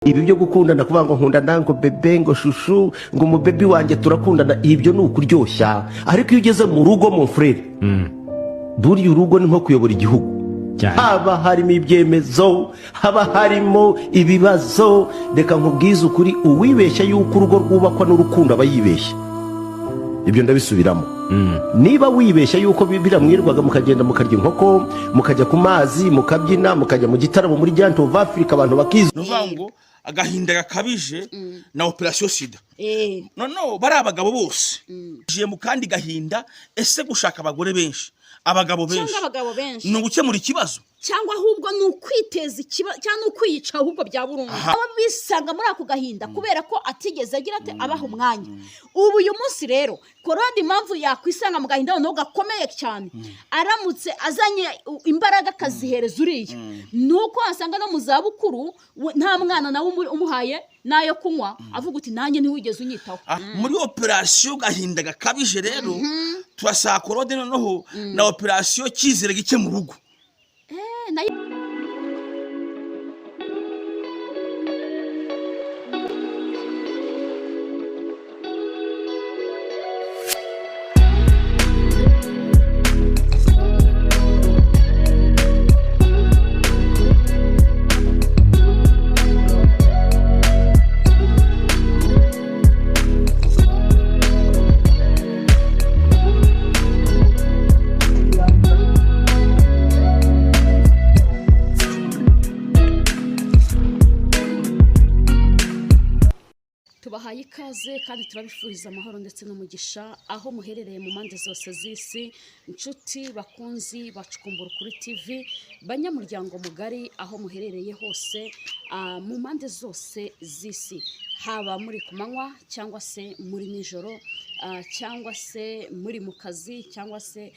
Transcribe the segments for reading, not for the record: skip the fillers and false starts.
Ibi byo gukundana, kuvuga ngo nkundana, ngo bébé, ngo chouchou, ngo umubébé wanjye turakundana, ibyo ni ukuryoshya. Ariko iyo ugeze mu rugo, mon frère, buriya urugo ni nko kuyobora igihugu. Cyane. Haba harimo ibyemezo, haba harimo ibibazo. Reka nkubwize ukuri, uwibeshya yuko urugo rwubakwa n'urukundo aba yibeshya. Ibyo ndabisubiramo: niba wibeshya yuko biramwirwaga, mukagenda mukarya inkoko, mukajya ku mazi, mukabyina, mukajya mu gitaramo muri Giant of Africa, abantu bakizu Ni ukuvuga ngo agahinda gakabije na operasiyo sida. Noneho bari abagabo bose jiye mu kandi gahinda. Ese gushaka abagore benshi, abagabo benshi, cyangwa abagabo benshi, ni ugukemura ikibazo, cyangwa ahubwo ni ukwiteza ikibazo, cyangwa ni ukwiyica ahubwo bya burundu? Aba bisanga muri ako gahinda kubera ko atigeze agira ate, abaha umwanya. Ubu uyu munsi rero Claude, impamvu yakwisanga mu gahinda noneho gakomeye cyane, aramutse azanye imbaraga akazihereza uriya, ni uko wasanga no mu zabukuru nta mwana nawe umuhaye n'ayo kunywa, avuga uti: "Nanjye ntiwigeze unyitaho." Ah, muri operasiyo gahinda gakabije rero turasaba Claude noneho na operasiyo cyizere gike mu rugo. Nayo. Tubahaye ikaze kandi turabifuriza amahoro ndetse n'umugisha aho muherereye mu mpande zose z'isi, inshuti bakunzi bacukumbura kuri TV, banyamuryango mugari, aho muherereye hose mu mpande zose z'isi, haba muri ku manywa cyangwa se muri nijoro, cyangwa se muri mu kazi, cyangwa se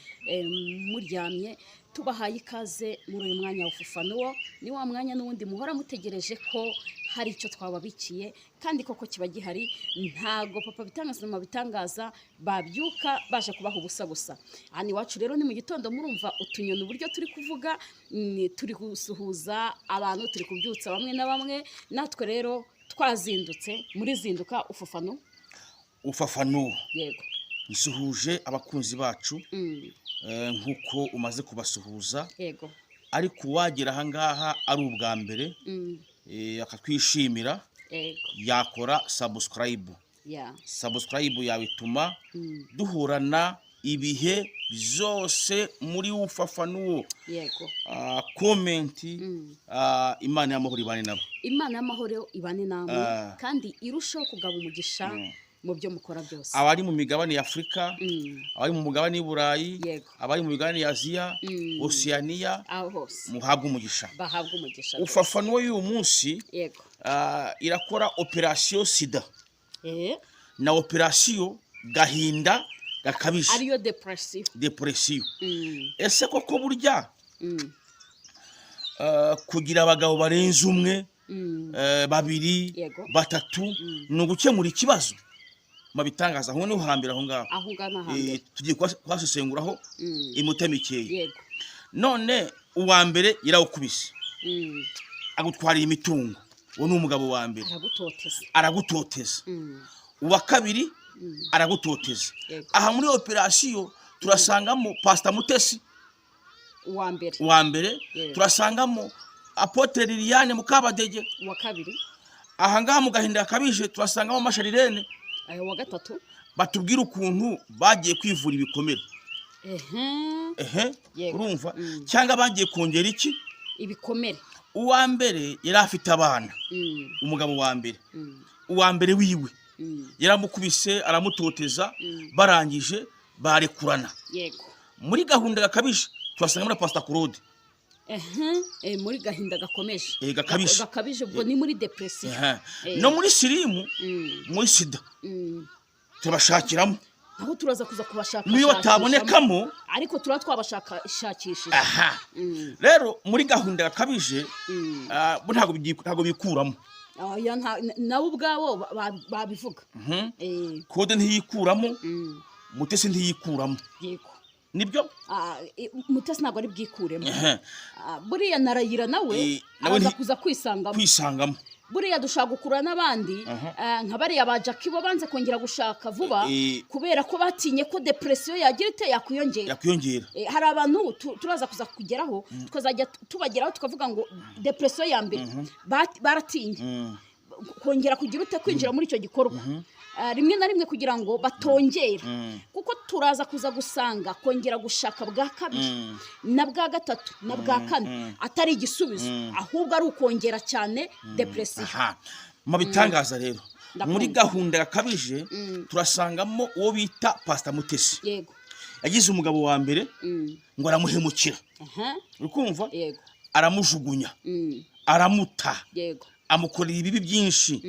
muryamye, tubahaye ikaze muri uyu mwanya wa Fufanuwo. Ni wa mwanya n'ubundi muhora mutegereje ko hari icyo twababikiye, kandi koko kiba gihari. Ntago papa bitangaza na mama bitangaza babyuka baje kubaha ubusa busa. Hano iwacu rero ni mu gitondo, murumva utunyoni uburyo turi kuvuga, turi gusuhuza abantu, turi kubyutsa bamwe na bamwe. Natwe rero twazindutse muri Zinduka Ufufanu. Ufafanu. Yego. Nsuhuje abakunzi bacu, nk'uko umaze kubasuhuza. Yego. Ariko uwagera ahangaha ari ubwa mbere, akatwishimira, yakora subscribe. Subscribe yawe ituma duhorana ibihe byose muri Ufafanuwo. Comment. Imana y'amahoro ibane nabo. Imana y'amahoro ibane namwe, kandi irushaho kugaba umugisha mu byo mukora byose. Abari mu migabane ya Afurika, abari mu mugabane w'i Burayi, abari mu migabane ya Aziya, Osiyaniya, aho hose, muhabwe umugisha. Bahabwe umugisha rwose. Ufafanuwo y'uyu munsi irakora operasiyo sida na operasiyo gahinda gakabije, ariyo depression. Depression. Ese koko burya kugira abagabo barenze umwe, babiri, batatu, ni ugukemura ikibazo? Mabitangaza aho niho hambere, aho ngaho. Aho ngana hambere. Tugiye kuhasesenguraho iminota mikeya. None uwa mbere yarawukubise, agutwariye imitungo, uwo ni umugabo wa mbere. Aragutoteza. Aragutoteza. Uwa kabiri aragutoteza. Aha muri operasiyo turasangamo Pasita Mutesi. Uwa mbere. Uwa mbere. Turasangamo Apôtre Liliane Mukabadege. Uwa kabiri. Aha ngaha mu gahinda gakabije turasangamo Masharirene. Uwa gatatu. Batubwira ukuntu bagiye kwivura ibikomere. Ehe. Ehe. Urumva, cyangwa bagiye kongera iki? Ibikomere. Uwa mbere yari afite abana. Umugabo wa mbere, uwa mbere wiwe, yaramukubise, aramutoteza, barangije barekurana. Muri gahunda gakabije tuhasanga muri Pasita Claude. Ehe, muri gahinda gakomeje. Gakabije. Gakabije, ubwo ni muri depression. Ehe. No muri sirimu, muri sida, turabashakiramo. Aho turaza kuza kubashaka. Niyo batabonekamo, ariko tuba twabashakishije. Aha rero muri gahunda gakabije, bo ntabwo bikuramo. Oya, nabo ubwabo babivuga. Claude ntiyikuramo, Mutesi ntiyikuramo. Nibyo. Ah, Mutesi ntabwo ari bwikuremo. Ehe. Ah, buriya narayira nawe Nawe araza kuza kwisangamo. Kwisangamo. Buriya dushaka gukurura n'abandi, nka bariya ba Jackie, bo banze kongera gushaka vuba kubera ko batinye ko depression yagira ite, yakwiyongera. Yakwiyongera. Hari abantu turaza kuza kugeraho, tukazajya tubageraho tukavuga ngo depression ya mbere baratinye kongera kugira ute, kwinjira muri icyo gikorwa. Rimwe na rimwe kugira ngo batongera, kuko turaza kuza gusanga kongera gushaka bwa kabiri na bwa gatatu na bwa kane atari igisubizo, ahubwo ari ukongera cyane depression. Aha mu bitangaza rero, Ndakumva. muri gahunda gakabije turasangamo uwo bita Pasita Mutesi. Yagize umugabo wa mbere ngo aramuhemukira. Uri kumva? Yego. Aramujugunya, aramuta, amukorera ibibi byinshi.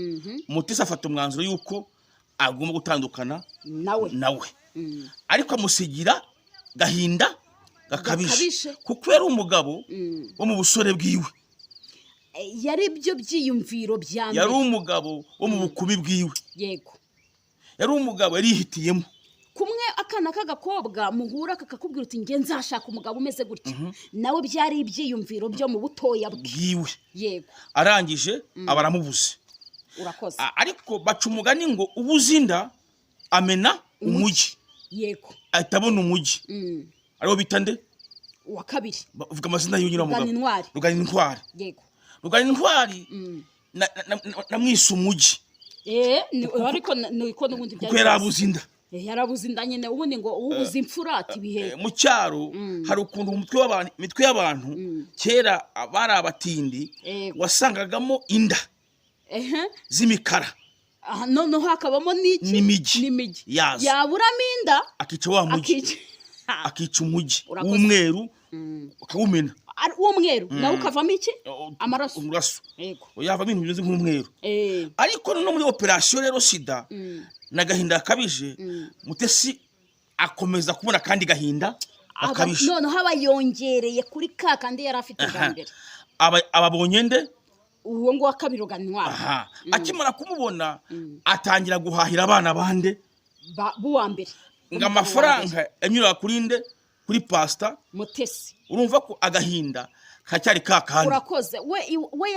Mutesi afata umwanzuro y'uko agomba gutandukana nawe. Nawe, ariko amusigira gahinda gakabije, Gakabije. kuko yari umugabo wo mu busore bwiwe. Yari byo byiyumviro bya Yari mbere. umugabo wo mu bukumi bwiwe. Yari umugabo yari yihitiyemo. Kumwe akana k'agakobwa muhura kakakubwira uti: "Nge nzashaka umugabo umeze gutya," nawe byari ibyiyumviro byo mu butoya bwe. Bwiwe. Arangije aba aramubuze. Urakoze. Ariko baca umugani ngo ubuze inda amena umujyi. Ahita abona umujyi, ariwo bita nde? Uwa kabiri. Uvuga amazina y'uyu mugabo. Rugana Intwari. Rugana Intwari. Rugana Intwari namwise umujyi. Ariko niko n'ubundi byari Kuko yari abuze inda. Yarabuze inda nyine. Ubundi ngo ubuze imfura ati ibihe. Mu cyaro hari ukuntu umutwe w'abantu, imitwe y'abantu kera bari abatindi, wasangagamo inda z'imikara. Aha noneho hakabamo n'iki? N'imijyi. N'imijyi. Yazo. Yaburamo inda, Akica wa mujyi. Akica. Akica umujyi Urakoze. w'umweru akawumena. Ari uw'umweru nawe ukavamo iki? Amaraso. Amaraso. Yavamo ibintu bimeze nk'umweru. Ariko no muri operasiyo rero sida n'agahinda gakabije, Mutesi akomeza kubona akandi gahinda gakabije. Noneho aba yongereye kuri ka kandi yari afite bwa mbere. Aba ababonye nde? Uwo nguwo wa kabiri, Rugana. Aha akimara kumubona atangira guhahira abana bande? B'uwa mbere. Ngo amafaranga yanyuraga kuri nde? Kuri Pasita Mutesi. Urumva ko agahinda kacyari ka kandi. Urakoze. We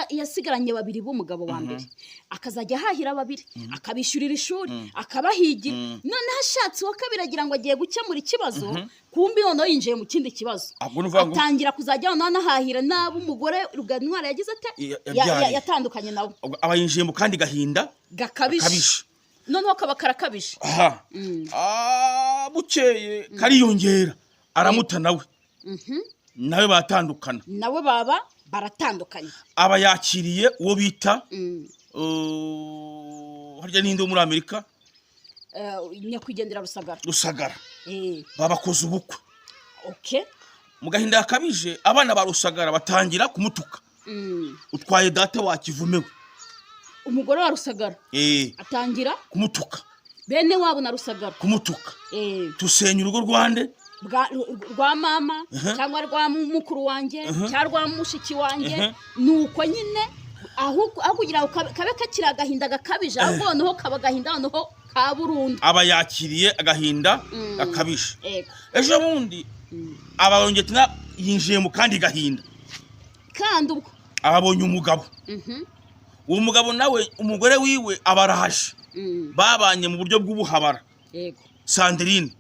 yasigaranye babiri b'umugabo wa mbere, akazajya ahahira babiri, akabishyurira ishuri, akabahigira. Noneho ashatse uwa kabiri agira ngo agiye gukemura ikibazo, kumbi noneho yinjiye mu kindi kibazo. Ahubwo ni ukuvuga ngo- Atangira kuzajya noneho anahahira n'abo umugore Ruganintwari yagize ate? Yabyaye. Yatandukanye nawe. Aba yinjiye mu kandi gahinda gakabije. Gakabije. Noneho kaba karakabije. Aha. Bukeye kariyongera, aramuta nawe, nawe batandukana. Nawe baba baratandukanye. Aba yakiriye uwo bita harya ninde wo muri Amerika? Nyakwigendera Rusagara. Rusagara. Babakoze ubukwe. Mu gahinda gakabije abana ba Rusagara batangira kumutuka: "Utwaye data wakivumewe." Umugore wa Rusagara atangira kumutuka. Bene wabo na Rusagara. Kumutuka: "Tusenya urugo rwande?" Rwa mama cyangwa rwa mukuru wanjye cyangwa rwa mushiki wanjye. Ni uko nyine, aho kugira ngo kabe kakiri agahinda gakabije, ahubwo noneho kaba agahinda noneho ka burundu. Aba yakiriye agahinda gakabije. Ejo bundi aba yongeye yinjiye mu kandi gahinda. Kandi ubwo Ababonye umugabo. Uwo mugabo nawe umugore wiwe aba arahaje, babanye mu buryo bw'ubuhabara. Sandrine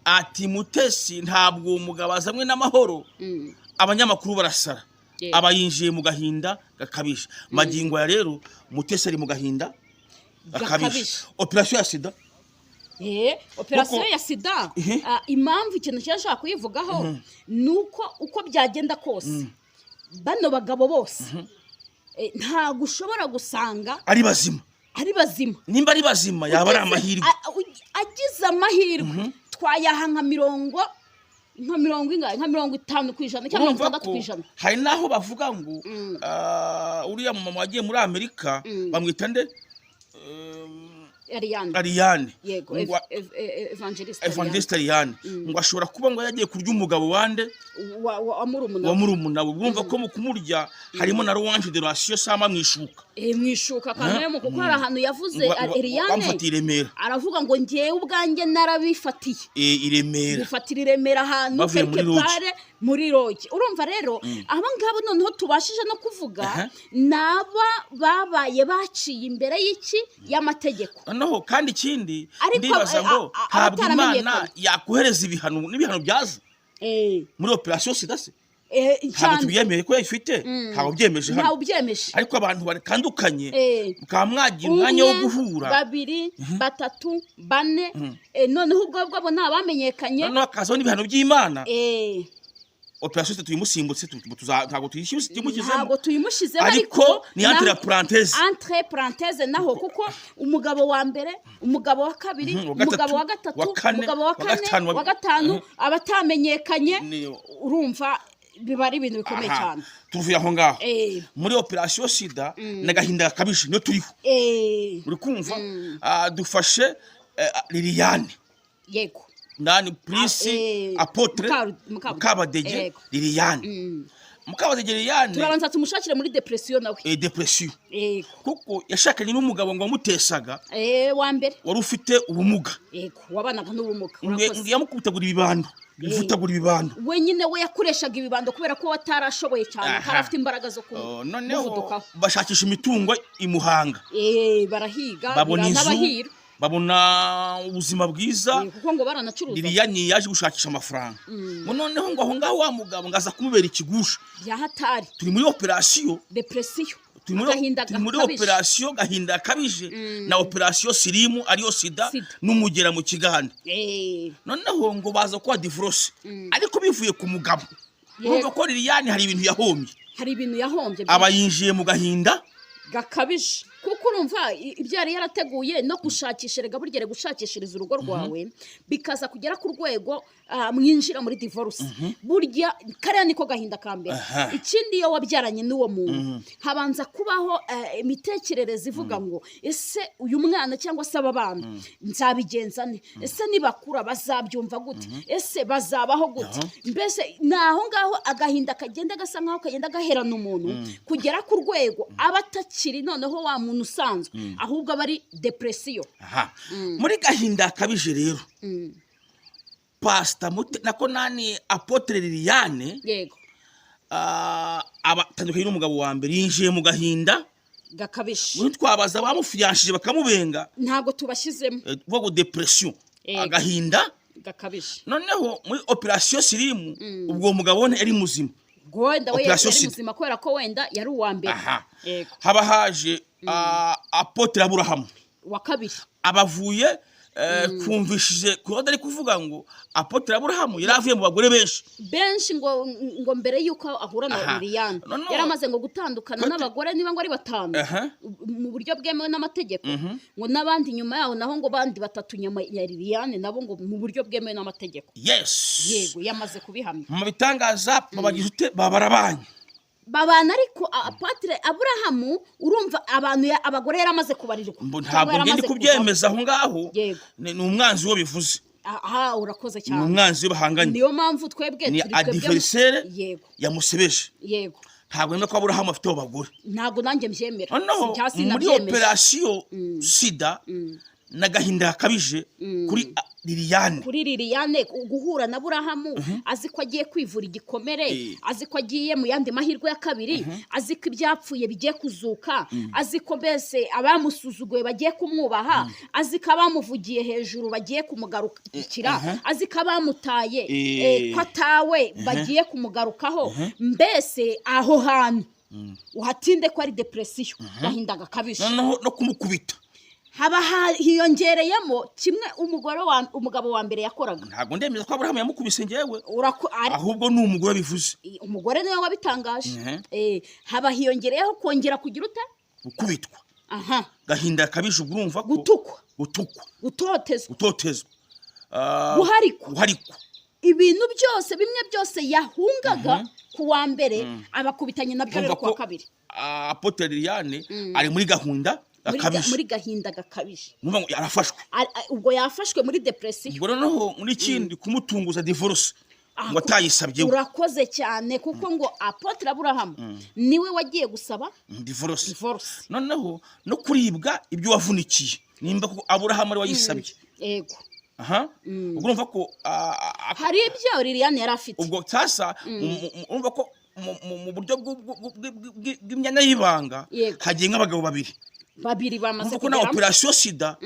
ati: "Mutesi, ntabwo uwo mugabo azanywe n'amahoro." Abanyamakuru barasara. Aba yinjiye mu gahinda gakabije. Magingo ya rero Mutesi ari mu gahinda gakabije. Gakabije. Operasiyo ya sida. Operasiyo ya sida. Impamvu ikintu cyashaka kuyivugaho ni uko uko byagenda kose bano bagabo bose, ntabwo ushobora gusanga ari bazima. Ari bazima. Nimba ari bazima yaba ari amahirwe. Agize amahirwe twayaha nka mirongo ingahe, nka 50% cyangwa mirongo Urumva itandatu ko ku ijana. hari n'aho bavuga ngo uriya mama wagiye muri Amerika bamwita nde? Ariane. Ariane. Yego. Ngo Evangeliste. Evangeliste Ariane ngo ashobora kuba ngo yagiye kurya umugabo wande? Wa murumuna. Wa murumuna we. Urumva ko mu kumurya harimo na louange de ration sama mu ishuka. Mwishuka kamwe, kuko hari ahantu yavuze Ariane Bamufatiye i Remera. aravuga ngo: "Ngewe ubwanjye narabifatiye." I Remera. Bifatira i Remera ahantu Bavuye muri quelque lodge. part. Muri lodge. Urumva rero, aba ngabo noneho tubashije no kuvuga ni aba babaye baciye imbere y'iki? Y'amategeko. Noneho kandi ikindi, Ariko ndibaza ngo ntabwo Imana abataramenyekanye. yakohereza ibihano n'ibihano byaza muri operasiyo sida se? Ntabwo Cyane. tubyemeye ko yayifite, ntabwo byemeje hano. Ntawe ubyemeje. Ariko abantu batandukanye mukaba mwagira umwanya wo Umwe, guhura. babiri, batatu, bane, noneho ubwo bwabo ni abamenyekanye. Noneho hakazaho n'ibihano by'Imana. Operasiyo sida tuyimusimbutse, ntabwo tuyimushyizemo. Ntabwo tuyimushyizemo. Ariko ni entre parenthèse. Entre parenthèse naho, kuko umugabo wa mbere, umugabo wa kabiri, Wa gatatu, umugabo wa gatatu, wa kane, umugabo wa wa kane, gatanu, wa gatanu, abatamenyekanye. Urumva biba ari ibintu bikomeye cyane. Tuvuye aho ngaho muri operasiyo sida n'agahinda gakabije niyo turiho. Uri kumva? Dufashe Liliane. Yego. Nani, Purisi, Apôtre Mukabadege. Liliane, Mukabadege Liliane. Turabanza tumushakire muri depression nawe. Depression. Yego. Kuko yashakanye n'umugabo ngo wamutesaga. Wa mbere. Wari ufite ubumuga. Yego, wabanaga n'ubumuga. Ngo Urakoze. yamukubitagura ibibando, yifutagura ibibando. Wenyine we yakoreshaga ibibando kubera ko atarashoboye cyane, atarafite imbaraga zo Oh, noneho kumuvudukaho. bashakisha imitungo i Muhanga. Barahiga. Babona inzu, biranabahira. babona ubuzima bwiza. Kuko ngo baranacuruza. Liliane yaje gushakisha amafaranga, ngo noneho ngo aho ngaho wa mugabo ngo aza kumubera ikigusha. Bya hatari. Turi muri operasiyo Depression. turi muri Agahinda turi muri gakabije. operasiyo gahinda gakabije na operasiyo sirimu, ariyo sida, Sida. n'umugera mu kiganda. Noneho ngo baza kuba divorce, ariko bivuye ku mugabo. Urumva ko Liliane hari ibintu yahombye. Hari ibintu yahombye. Aba yinjiye mu gahinda Gakabije, kuko urumva ibyo yari yarateguye no gushakisha, rega burya gushakishiriza urugo rwawe bikaza kugera ku rwego mwinjira muri divorce, burya kariya niko gahinda ka mbere. Ikindi, iyo wabyaranye n'uwo muntu, habanza kubaho imitekerereze ivuga ngo: ese uyu mwana cyangwa se aba bana nzabigenza nte? Ese nibakura bazabyumva gute? Ese bazabaho gute? Mbese ni aho ngaho agahinda kagenda gasa nkaho kagenda gaherana umuntu kugera ku rwego aba atakiri noneho wa muntu usanzwe, ahubwo aba ari depression. Aha muri gahinda gakabije rero, Pasita Mute, nako nani, Apôtre Liliane, aba atandukanye n'umugabo wa mbere, yinjiye mu gahinda gakabije. Ubu twabaza abamufiyanshije bakamubenga. Ntabwo tubashyizemo. Kuvuga ngo depression, agahinda gakabije. Noneho muri operasiyo sirimu, ubwo uwo mugabo we yari muzima. Ubwo wenda we Operation yari Sida. muzima kubera ko wenda yari uwa mbere. Haba haje Apôtre Aburahamu. Wa kabiri. Abavuye kumvishije Claude ari kuvuga ngo Apôtre Aburahamu yari avuye mu bagore benshi. Benshi, ngo mbere y'uko ahura na Liliane, No, no. yari amaze ngo gutandukana n'abagore niba ngo ari batanu mu buryo bwemewe n'amategeko, ngo n'abandi nyuma yaho naho ngo bandi batatu nyuma ya Liliane, nabo ngo mu buryo bwemewe n'amategeko. Yego, yamaze kubihamya. Mu bitangaza babagize ute? Babarabanye. Babana, ariko Apôtre Aburahamu, urumva abantu abagore yari amaze kubarirwa. Mbo Cyangwa ntabwo yari ngende amaze kubyemeza aho ngaho. Ni umwanzi wo bivuze. kuvaho. Aha, urakoze Ni cyane. umwanzi we bahanganye. Niyo mpamvu twebwe Ni turi twebwe. adversaire. Yamusebeje. Ntabwo nemera ko Aburahamu afite abo bagore. Ntabwo nanjye mbyemera. Noneho Cyangwa muri sinabyemeje. operasiyo sida n'agahinda gakabije kuri Liliane. Kuri Liliane, guhura na Burahamu azi ko agiye kwivura igikomere, azi ko agiye mu yandi mahirwe ya kabiri, azi ko ibyapfuye bigiye kuzuka, azi ko mbese abamusuzuguye bagiye kumwubaha, azi ko abamuvugiye hejuru bagiye kumugarukira, azi ko abamutaye ko atawe bagiye kumugarukaho. Mbese aho hantu uhatinde ko ari depression, gahinda gakabije. Noneho no kumukubita. Haba hiyongereyemo kimwe umugore wa umugabo wa mbere yakoraga. Ntabwo ndemeza ko Aburahamu yamukubise ngewe. Ari Ahubwo ni umugore bivuze. Umugore niwe wabitangaje. Haba hiyongereyeho kongera kugira ute? Gukubitwa. Aha. Gahinda gakabije, ubwo urumva ko Gutukwa. Gutukwa. Gutotezwa. Gutotezwa. Guharikwa. Guharikwa. Ibintu byose bimwe byose yahungaga ku wa mbere, abakubitanye nabyo rero Urumva ku wa ko kabiri. Apôtre Liliane ari muri gahunda gakabije. Muri gahinda gakabije. Numva ngo yarafashwe. Ubwo yafashwe muri depression. Ubwo noneho muri kindi kumutunguza divorce ngo atayisabye we. Urakoze cyane, kuko ngo Apôtre Aburahamu niwe wagiye gusaba divorce. Divorce. Noneho no kuribwa ibyo wavunikiye, nimba koko Aburahamu ari wayisabye. Yego. Aha, ubwo urumva ko Hari ibyo Liliane yari afite. Ubwo sasa urumva ko mu buryo bw'imyanya y'ibanga hagiye nk'abagabo babiri. Babiri bamaze Urumva ko na kugeramo. operasiyo sida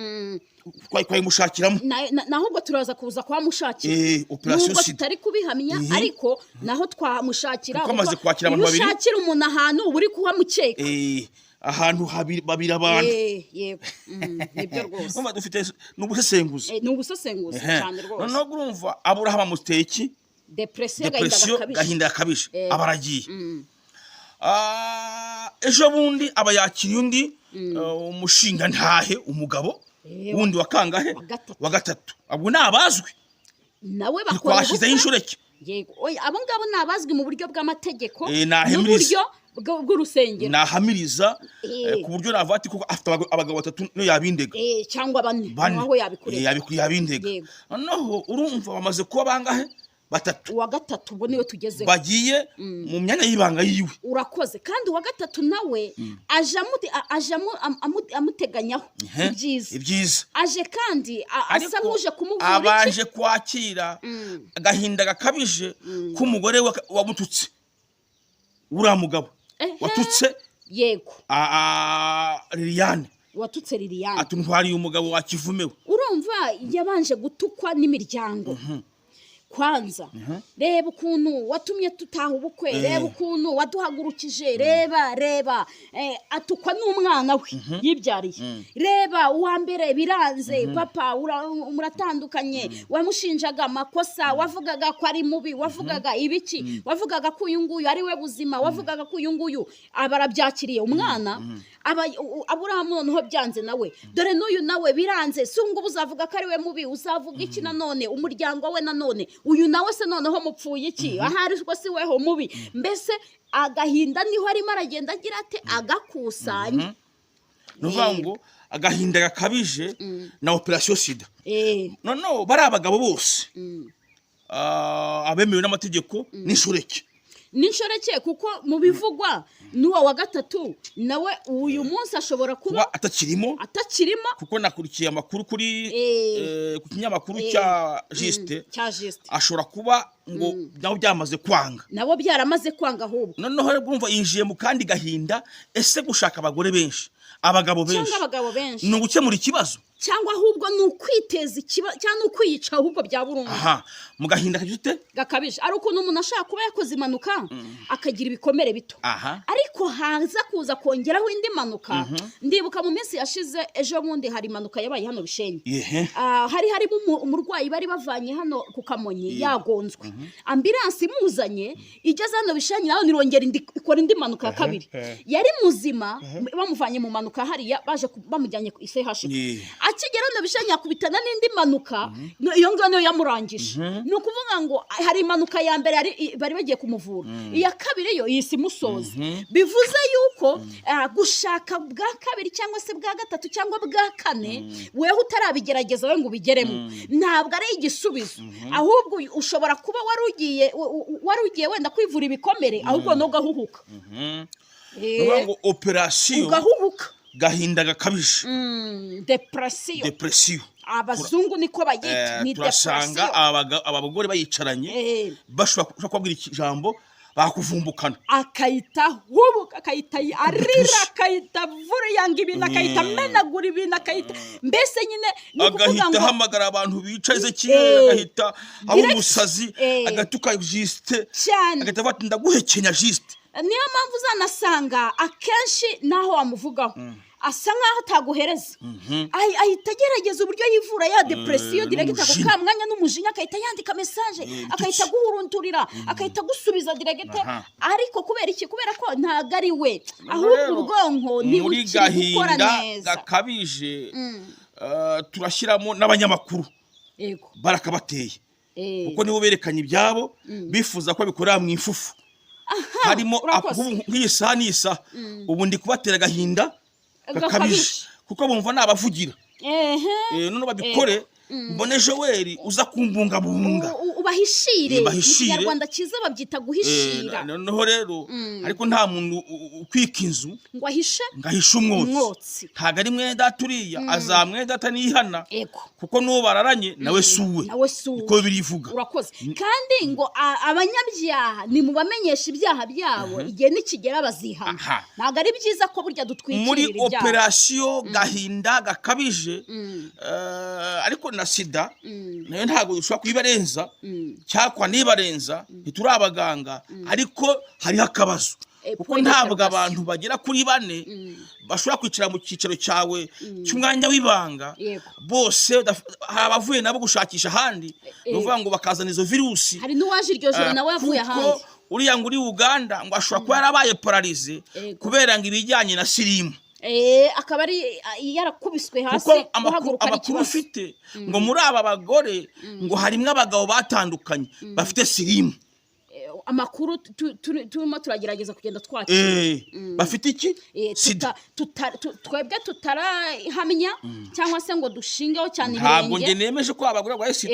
twayimushakiramo. Naho ubwo turaza kuza kuhamushakira, Operasiyo nubwo sida. tutari kubihamya, ariko naho twamushakira. Kuko amaze kwakira abantu Iyo babiri. ushakira umuntu ahantu, uba uri kuhamukeka. Ahantu habiri, babiri abantu. Yego, nibyo rwose. Urumva dufite n'ubusesenguzi. Ni ubusesenguzi cyane rwose. Noneho urumva Aburahamu amuteye iki? Depresiyo, agahinda Depresiyo, gakabije. Gahinda gakabije, aba aragiye. Ejo bundi aba yakiriye undi umushinga ntahe, umugabo wundi wa kangahe? Wa gatatu. Wa gatatu. Abo ni abazwi. Nawe bakora Twashyizeho ubukwe. inshoreke. Yego, oya, abo ngabo ni abazwi mu buryo bw'amategeko Nahamiriza. n'uburyo bw'urusengero. Nahamiriza ku buryo navuga ati kuko afite abagabo batatu niyo yabindega. Cyangwa bane. Bane. Aho yabikureba. Yabindega. Noneho urumva bamaze kuba bangahe? Batatu. Uwa gatatu ubwo niwe tugezeho. Bagiye mu myanya y'ibanga yiwe. Urakoze. Kandi uwa gatatu nawe aje amuteganyaho ibyiza. Ibyiza. Aje kandi asa Ariko nk'uje kumuvura iki? Abanje kwakira agahinda gakabije k'umugore wamututse, uriya mugabo watutse Liliane. Watutse Liliane. Ati ntwariye umugabo wa kivumewe. Urumva yabanje gutukwa n'imiryango kwanza: "Reba ukuntu watumye tutaha ubukwe, reba ukuntu waduhagurukije, reba, reba." Atukwa n'umwana we yibyariye: "Reba uwa mbere biranze, papa muratandukanye, wamushinjaga amakosa, wavugaga ko ari mubi, wavugaga ibiki, wavugaga ko uyu nguyu ari we buzima, wavugaga ko uyu nguyu." Aba arabyakiriye umwana, aba Aburahamu noneho byanze nawe: "Dore n'uyu nawe biranze, si ubu ngubu uzavuga ko ari we mubi, uzavuga iki nanone umuryango we? Nanone uyu nawe se noneho mupfuye iki? Ahari ubwo si weho mubi?" Mbese agahinda niho arimo aragenda agira ate? Agakusanya. Ni ukuvuga ngo agahinda gakabije na operasiyo sida. Noneho bari abagabo bose, abemewe n'amategeko n'inshoreke. N'inshoreke, kuko mu bivugwa n'uwo wa gatatu nawe uyu munsi ashobora kuba kuba atakirimo. Atakirimo. Kuko nakurikiye amakuru kuri ku kinyamakuru cya Jisite. Cya Jisite. Ashobora kuba ngo nabo byamaze kwanga. Nabo byaramaze kwanga ahubwo. Noneho rero urumva yinjiye mu kandi gahinda: ese gushaka abagore benshi, abagabo benshi, cyangwa abagabo benshi, ni ugukemura ikibazo, cyangwa ahubwo ni ukwiteza ikibazo, cyangwa ni ukwiyica ahubwo bya burundu? Aha mu gahinda kagize ute? Gakabije. Ari ukuntu umuntu ashobora kuba yakoze impanuka akagira ibikomere bito, ariko haza kuza kongeraho indi mpanuka. Ndibuka mu minsi yashize, ejo bundi, hari impanuka yabaye hano Bishenyi. Hari harimo umurwayi bari bavanye hano ku Kamonyi yagonzwe, ambulance imuzanye igeze hano Bishenyi nawe nirongera ikora indi mpanuka ya kabiri. Yari muzima, bamuvanye mu mpanuka hariya, baje bamujyanye ku CHUK. Akigera hano Bishenyi akubitana n'indi mpanuka, iyo ngiyo niyo yamurangije. Ni ukuvuga ngo hari impanuka ya mbere bari bagiye kumuvura, iya kabiri yo yise imusoza. Bivuze yuko gushaka bwa kabiri cyangwa se bwa gatatu cyangwa bwa kane, weho utarabigerageza we ngo ubigeremo, ntabwo ari igisubizo. Ahubwo ushobora kuba wari ugiye wenda kwivura ibikomere, ahubwo n'ugahuhuka. Ni ukuvuga ngo operasiyo Ugahubuka. gahinda gakabije. Depresiyo. Depresiyo. Abazungu niko bayita, ni Turasanga depresiyo. Aba bagore bayicaranye, bashobora kubabwira ijambo bakuvumbukana. Akayita hubuka, akayita arira, akayita vuriyanga ibintu, akayita amenagura ibintu, akayita mbese nyine ni ukuvuga Agahita ngo ahamagara abantu bica Ezekiyeli, agahita aba Direct. umusazi, agatuka Jisite, Cyane. agahita avuga ati ndaguhekenya Jisite. Niyo mpamvu uzanasanga akenshi n'aho wamuvugaho asa nk'aho ataguhereza. Ahita agerageza uburyo yivura ya depresiyo direct ako N'umujinya. ka mwanya n'umujinya, agahita yandika message, agahita aguhurunturira, agahita agusubiza direct. Ariko kubera iki? Kubera ko ntabwo ari we, ahubwo Rero, ubwonko muri ntibukiri gukora gahinda neza. gakabije, turashyiramo n'abanyamakuru. Barakabateye, kuko nibo berekanye ibyabo, bifuza ko bikorera mu ifufu harimo Urakoze. Nk'iyi saha n'iyi saha ubu ndi kubatera agahinda gakabije, Gakabije. kuko bumva nabavugira. None babikore. Mbone Joel uza kumbungabunga. Ubahishire. Eh, Mu bahishire. Kinyarwanda cyiza babyita guhishira. Noneho rero, ariko nta muntu ukwika inzu ngo ahishe ngo ahishe umwotsi. Umwotsi. Ntabwo ari mwene data uriya, azaba mwene data nihana, kuko n'uwo bararanye nawe si uwe. Nawe si uwe. Niko birivuga. Urakoze. Kandi ngo abanyabyaha nimubamenyeshe ibyaha byabo, igihe nikigera bazihana. Ntabwo ari byiza ko burya dutwikirira Muri ibyaha. operasiyo gahinda gakabije, ariko na sida nayo ntabwo dushobora kuyibarenza cyakwa nibarenza, ntituri abaganga, ariko hariho akabazo, kuko Point ntabwo d'interrogation. abantu bagera kuri bane bashobora kwicara mu cyicaro cyawe cy'umwanya w'ibanga bose hari abavuye nabo gushakisha ahandi, ni ukuvuga ngo bakazana izo virusi. Hari n'uwaje iryo joro nawe yavuye Kuko ahandi. uriya ngo uri Uganda ngo ashobora kuba yarabaye paralysé kubera ngo ibijyanye na sirimu. Akaba ari yarakubiswe hasi, Kuko guhaguruka ari amakuru ikibazo. ufite ngo muri aba bagore ngo harimo abagabo batandukanye bafite sirimu. Amakuru turimo turagerageza kugenda twakira. Bafite iki? Sida. Twebwe tutarahamya cyangwa se ngo dushingeho cyane Ntabwo njye ibirenge. nemeje ko abagore barwaye sida,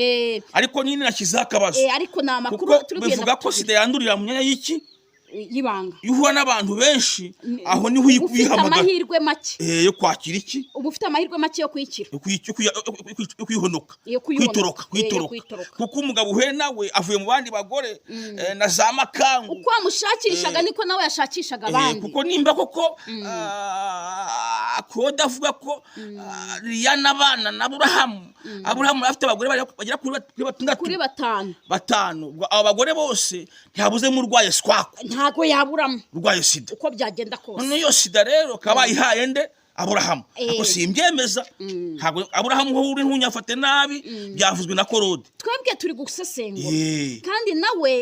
ariko nyine nashyizeho akabazo. Ariko ni amakuru Kuko turi kugenda bivuga ko tugira. sida yandurira mu myanya y'iki? Y'ibanga. Iyo uhura n'abantu benshi, aho niho Uba ufite uyihamagara. amahirwe make. Yo kwakira iki? Uba ufite amahirwe make yo kuyikira. Yo kwihonoka. Yo kuyihonoka. Kwitoroka. Yo Kwitoroka. kwitoroka. Kuko umugabo uhuye nawe avuye mu bandi bagore, na za makangu. Uko wamushakishaga niko nawe yashakishaga abandi. Kuko nimba koko Claude avuga ko Liliane abana na Aburahamu, Aburahamu afite abagore bagera kuri batandatu. Kuri batanu. Batanu. Ubwo abo bagore bose ntihabuzemo urwaye swaku. Ntago yaburamo. Urwaye sida. Uko byagenda kose. None iyo sida rero kaba ihaye nde? Aburahamu. Ariko simbyemeza, ntabwo Aburahamu ho uri, ntunyafate nabi, byavuzwe na Claude. Twebwe turi gusesengura. Kandi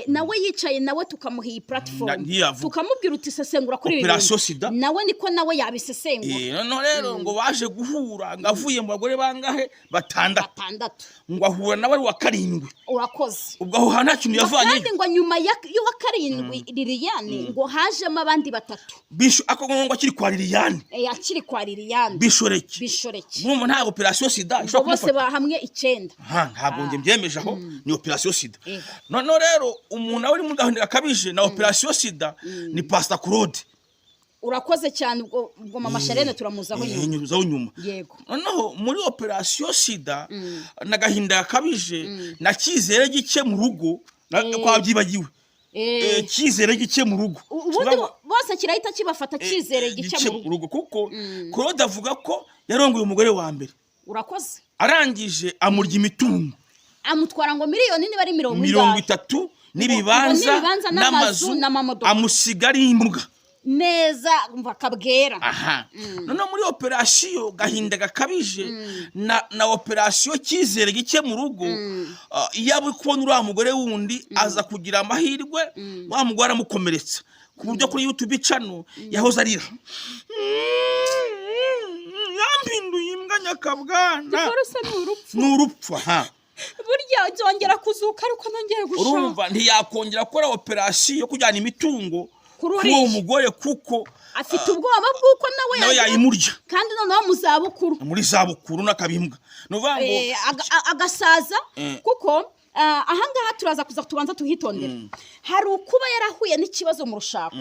nawe yicaye, nawe tukamuha iyi platform, Ntiyavuga. tukamubwira uti sesengura kuri ibi Operation bintu. Sida. Nawe niko nawe yabisesengura. Noneho rero ngo baje guhura ngo avuye mu bagore bangahe? Batandatu. Batandatu. Ngo ahura nawe ari uwa karindwi. Urakoze. Ubwo aho hantu nta kintu Ngo yavanyeyo. Kandi ngo nyuma y'uwa karindwi Liliane ngo hajemo abandi batatu. Bishu ako ngo akiri kwa Liliane. Akiri kwa Liliane. Bishoreke. Bishoreke. Murumva nta operation sida Ngo ishobora bose kumufata. bahamwe icyenda. Ha, ntabwo njye mbyemeje, aho ni operation sida. Noneho rero umuntu nawe uri mu gahinda gakabije na operation sida ni Pastor Claude. Urakoze cyane. Ubwo mama Sharene turamuzaho nyuma. Nyuzaho nyuma. Yego. Noneho muri operation sida n'agahinda gakabije na cyizere gike mu rugo twabyibagiwe. Cyizere gike mu rugo. Ubundi bose kirahita kibafata, cyizere gice mu rugo. Rugo, kuko Claude avuga ko yarongoye umugore wa mbere, Urakoze. arangije amurya imitungo. Amutwara ngo miliyoni niba ari mirongo mirongo ingahe. itatu n'ibibanza N'ibibanza n'amazu n'amamodoka. Amusiga ari imbwa. Neza, umva kabwera. Aha noneho muri operasiyo gahinda gakabije na operasiyo cyizere gike mu rugo, iyo ari kubona uriya mugore wundi aza kugira amahirwe, wa mugore aramukomeretsa ku buryo kuri YouTube channel yahoze arira, yampinduye imbwa nyakabwana. Divorce ni urupfu. Ni urupfu, aha. Burya nzongera kuzuka ariko nongeye gushaka. Urumva ntiyakongera gukora operasiyo yo kujyana imitungo Kuri kuri uwo uriya. mugore, kuko Afite ubwoba bw'uko nawe nawe yayimurya. Kandi noneho mu zabukuru. Muri zabukuru n'akabimbwa, ni ukuvuga ngo Agasaza. Kuko ahangaha turaza kuza tubanza tuhitondere. Hari ukuba yarahuye n'ikibazo mu rushako,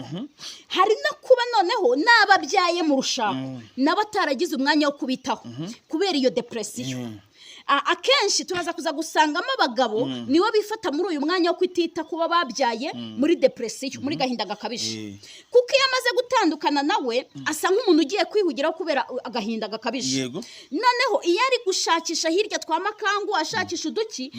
hari no kuba noneho n'ababyaye mu rushako nabo ataragize umwanya wo kubitaho kubera iyo depression. Akenshi turaza kuza gusangamo abagabo nibo bifata muri uyu mwanya wo kutita kuba babyaye muri depression, muri gahinda gakabije. Kuko iyo amaze gutandukana nawe asa nk'umuntu ugiye kwihugiraho kubera agahinda gakabije. Noneho iyo ari gushakisha hirya twa makangu, ashakisha uduki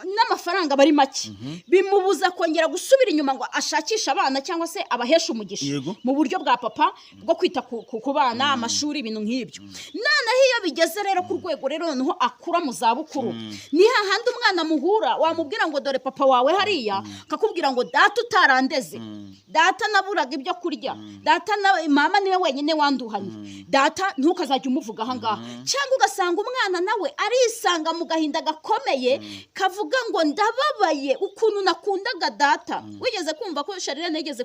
n'amafaranga aba ari make, bimubuza kongera gusubira inyuma ngo ashakishe abana cyangwa se abaheshe umugisha mu buryo bwa papa bwo kwita ku bana, amashuri, ibintu nk'ibyo. Noneho iyo bigeze rero ku rwego rero noneho akura mu zabukuru, ni hahandi umwana muhura wamubwira ngo dore papa wawe hariya, akakubwira ngo data utarandeze, data naburaga ibyo kurya, data na mama niwe wenyine wanduhanye, data ntukazajya umuvuga ahangaha. Cyangwa ugasanga umwana nawe arisanga mu gahinda gakomeye kavuga ngo ndababaye ukuntu nakundaga data. Wigeze kumva ko Sharirene yigeze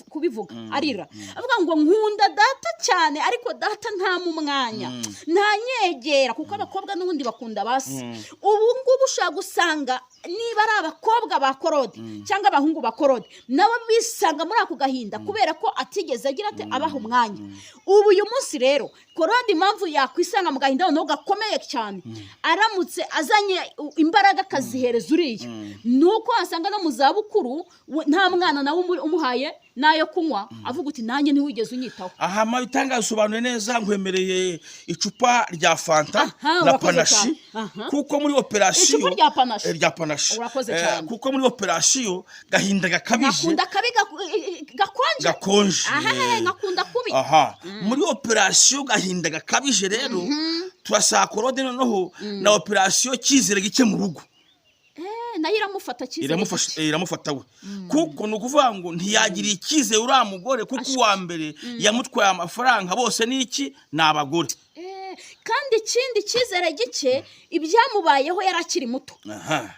kubivuga arira, avuga ngo nkunda data cyane, ariko data nta mu mwanya ntanyegera, kuko abakobwa abakobwa n'ubundi bakunda basi. Ubu ngubu ushobora gusanga niba ari abakobwa ba Korode cyangwa abahungu ba Korode, nabo bisanga muri ako gahinda kubera ko atigeze agira ate, abaha umwanya. Ubu uyu munsi rero Korode, impamvu yakwisanga mu gahinda noneho gakomeye cyane, aramutse azanye imbaraga akazihereza uriya, ni uko wasanga no mu zabukuru nta mwana nawe umuhaye n'ayo kunywa, avuga uti: "Nanjye ntiwigeze unyitaho." Aha ma bitangaza, usobanuye neza, nkwemereye icupa rya Fanta na Urakoze panashi. cyane. Aha. Kuko muri operasiyo Icupa rya panashi. Rya panashi. Urakoze cyane. Kuko muri operasiyo gahinda gakabije. Nkakunda kabi gakonje. Gakonje. Aha, nkakunda kubi. Aha muri operasiyo gahinda gakabije rero turasaba Korode noneho na operasiyo cyizere gike mu rugo. Nayo iramufata cyizere. Iramufasha, iramufata we, kuko ni ukuvuga ngo ntiyagiriye icyizere uriya mugore, kuko uwa mbere yamutwaye amafaranga. Bose ni iki? Ni abagore. Kandi ikindi, cyizere gike, ibyamubayeho yari akiri muto,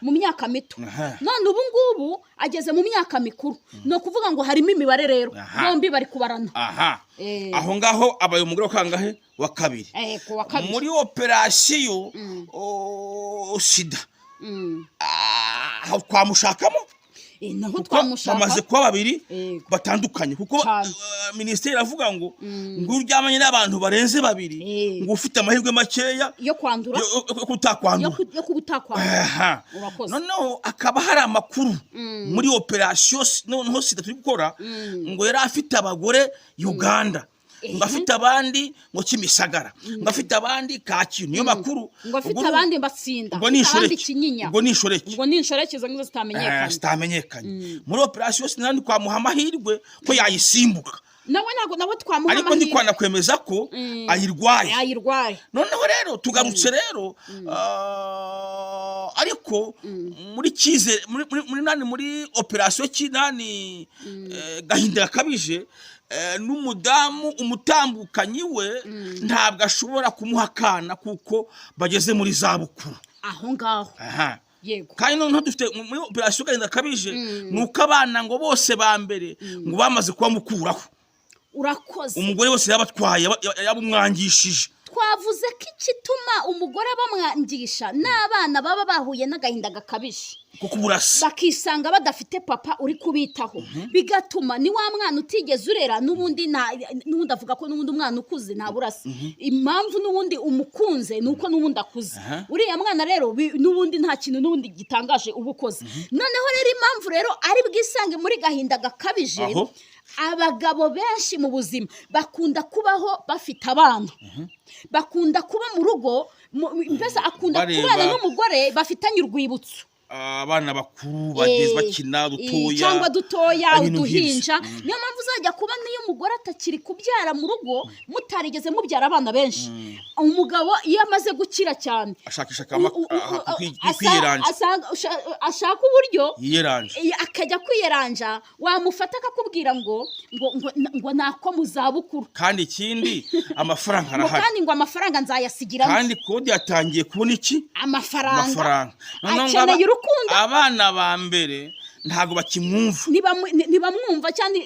mu myaka mito. None ubu ngubu ageze mu myaka mikuru, ni ukuvuga ngo harimo imibare rero. Bombi bari kubarana. Aho ngaho abaye umugore wa kangahe? Wa kabiri. Ku wa kabiri. Muri operasiyo sida, aho twamushakamo. Naho Kuko twamushaka. bamaze kuba babiri batandukanye, kuko Cyane. Minisiteri iravuga ngo iyo uryamanye n'abantu barenze babiri, ngo ufite amahirwe makeya yo kwandura, yo kutakwandura. Yo kuba utakwandura. Urakoze. Noneho akaba hari amakuru muri operasiyo noneho sida turi gukora, ngo yari afite abagore Uganda, ngo afite abandi ngo Kimisagara, ngo afite abandi Kacyiru. Niyo makuru. Ngo afite Ubwo abandi Batsinda, ubwo ni afite abandi inshoreke. Kinyinya. Ubwo ni inshoreke. Ubwo ni inshoreke izo ngizo zitamenyekanye. Zitamenyekanye. Muri operasiyo sinandi twamuha amahirwe ko yayisimbuka. Nawe ntabwo nawe twamuha Ariko ndi amahirwe. kwanakwemeza ko ayirwaye. Ayirwaye. Noneho rero tugarutse rero, ariko muri cyizere muri nani, muri operasiyo kinani, gahinda gakabije, n'umudamu umutambukanyi we ntabwo ashobora kumuha akana kuko bageze muri za bukuru. Aho ngaho. Aha. Yego. Kandi noneho dufite muri operasiyo gahinda gakabije, ni uko abana ngo bose ba mbere ngo bamaze kubamukuraho. Urakoze. Umugore wese yabatwaye, yabumwangishije. Twavuze ko igituma umugore bamwangisha n'abana baba bahuye n'agahinda gakabije, Kuko uburasa. bakisanga badafite papa uri kubitaho, bigatuma ni wa mwana utigeze urera n'ubundi n'ubundi avuga ko n'ubundi umwana ukuze nta burasa. Impamvu n'ubundi umukunze ni uko n'ubundi akuze. Uriya mwana rero n'ubundi nta kintu n'ubundi gitangaje uba ukoze. Noneho rero impamvu rero ari bwisange muri gahinda gakabije, Aho. abagabo benshi mu buzima bakunda kubaho bafite abana, bakunda kuba mu rugo, mbese akunda Bareba. kubana n'umugore bafitanye urwibutso. Abana bakuru bageze bakina dutoya. Cyangwa dutoya. Ibintu nk'ibyo. Uduhinja. Niyo mpamvu uzajya kuba niyo umugore atakiri kubyara mu rugo, mutarigeze mubyara abana benshi, umugabo iyo amaze gukira cyane, Ashakisha kwiyeranja. Ashaka uburyo Yiyeranja. Akajya kwiyeranja, wamufata akakubwira ngo nako mu zabukuru. Kandi ikindi, amafaranga Ngo arahari. kandi ngo amafaranga nzayasigira nde? Kandi Kode yatangiye kubona iki? Amafaranga. Amafaranga. Noneho ngo Akeneye urukundo. abana ba mbere ntabwo bakimwumva. Ntibamwumva cyane.